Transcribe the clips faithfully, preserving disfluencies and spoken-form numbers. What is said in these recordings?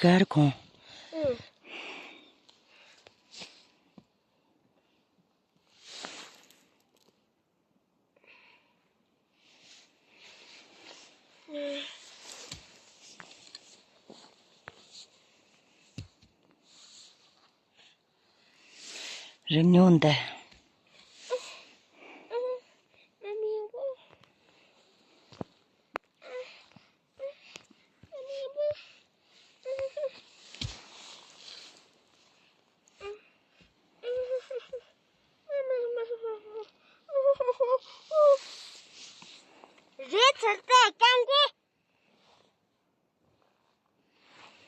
གར་གོང་། རིམ་ཉུང་འདི། རེད་ཚར་ཏེ་རྐང་གི།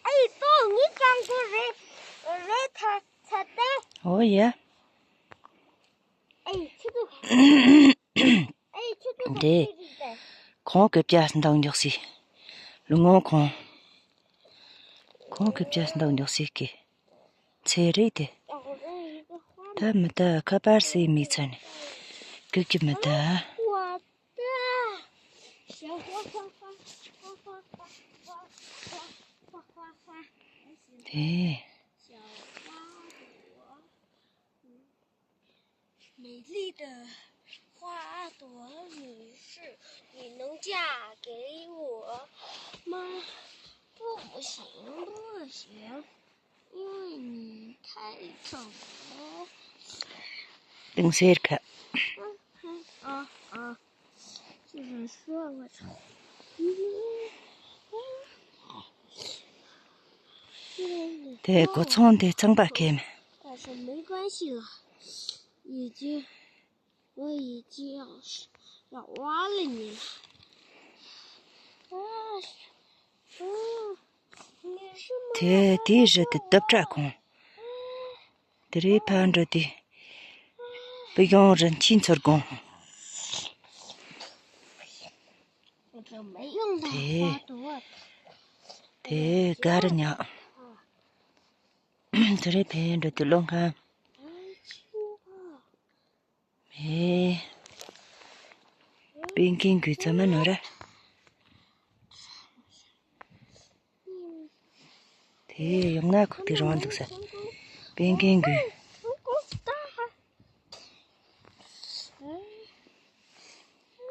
ཨེ་ཏོ་ངའི་རྐང་གི་རེད། རེད་ཚར་ཚར་ཏེ། ཨོ་ཡ། ཨེ་ཆུ་ཏོ། ཨེ་ཆུ་ཏོ་དེ། ཁོང་གི་བྱས་འདང་རྒྱག་སྲིད། ལོ་ངོ་ཁོང་། ཁོང་གི་བྱས་འདང་རྒྱག་སྲིད་ཀི། ཚེ་རེད་དེ། ད་མི་ད་ཁ་པར་སེ་མི་ཚ་ནི། སྐུག་གི་མི་ད། དེ། 美丽的花朵女士，你能嫁给我吗？不行，不行，因为你太丑了。 ལིང་སེར་ཁ། 啊啊，就是说我丑。 དེ་སྒོ་ཚང་དེ་གཙང་པ་ཁེམ། 但是没关系了，已经，我已经要，要挖了你了。啊，嗯，你是吗？ དེ་དེའི་རི་དེ་རྡིབ་སྒྲ་ཁོང་། དེ་རེད་ཕར་འགྲོ་དུས། བུ་གཡང་རིན་ཆེན་ཚུར་དགོངས། 我就没用到花朵。 དེ་ག་རེ་ཉག་དེ་རེད་ཕར་འགྲོ་དུས་ལོ་ང་། མེ། པིང་ཀིང་གུ་ཚ་མ་ནོ་ར། དེ་ཡོང་ན་ཁུག་དེ་རང་འདུག་ས། པིང་ཀིང་གུ།